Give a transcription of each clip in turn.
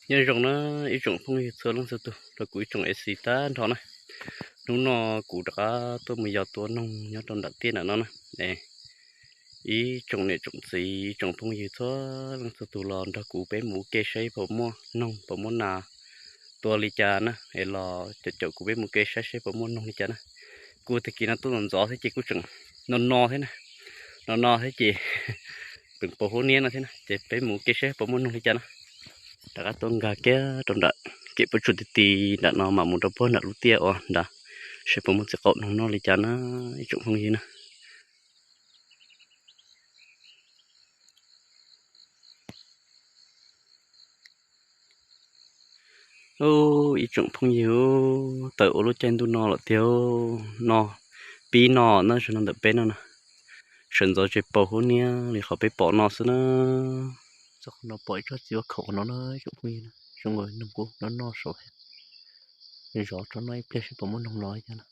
Nyob zoo na ib tsoom phooj ywg txhua leej txhua tus, rau kuv ib tsoom A C tag nrho na. Hnub no kuv rov qab tuaj mus yos tua noog nyob rau nram tiaj nram no na. Ib tsoom niam tsoom txiv, ib tsoom phooj ywg txhua leej txhua tus los nrog kuv peb mus ua ke saib puas muaj noog puas muaj nas tua li cas na, es los caum caum kuv peb mus ua ke saib saib puas muaj noog li cas na. Kuv tag kis no tuaj ntxov ntxov thiab ces kuj tseem no no thiab na, no no thiab ces tseem pos huab niab no thiab na, ces peb mus ua ke saib puas muaj noog li cas na. Rov qab tuaj nkag kiag rau nram kev pob tsuas ti ti nram no mam mus rau puag nram lub tiaj uas nrad, saib puas muaj txiv qaub noog noj li cas na, ib tsoom phooj ywg na. Ub, ib tsoom phooj ywg, tawm ua lub caij ntuj no lawm tiag, no pib no na, zaum no ntawm peb no na, sawv ntxov tsev pos huab niab li qhov peb pom no xwb na. Txog qhov no pom ib tsob txiv ua khoom no na, ib tsoom phooj ywg na, zoo nkaus noog kuj noj noj saud thiab. Zov tso noj ib pliag saib puas muaj noog los cas na.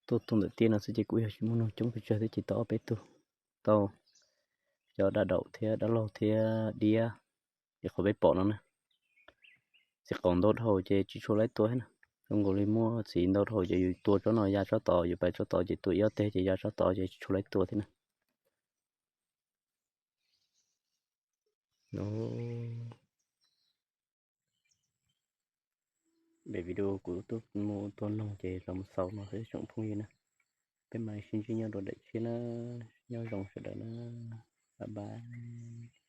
Tuaj tu ntawm tiaj no xwb ces kuj yog tsis muaj noog coob pes tsawg thiab ces tau ob peb tug. Tau cov dab daum thiab dab laug thiab diab, ces qhov peb pom no na. Txiv qaub ntau dhau ces tsis tshua laib tua thiab na. Zoo nkaus li muaj txiv ntau dhau ces yus tua tsob no ya tsob tod, yus pais tsob tod ces tua ib ob teg ces ya tsob tod ces tsis tshua laib tua thiab na. Pem video kuv tuaj mus tua noog ces los mus xaus no xwb tsoom phooj ywg na. Peb mam sib ntsib nyob rau daim tshiab na. Nyob zoo sawv daws na. Bye bye.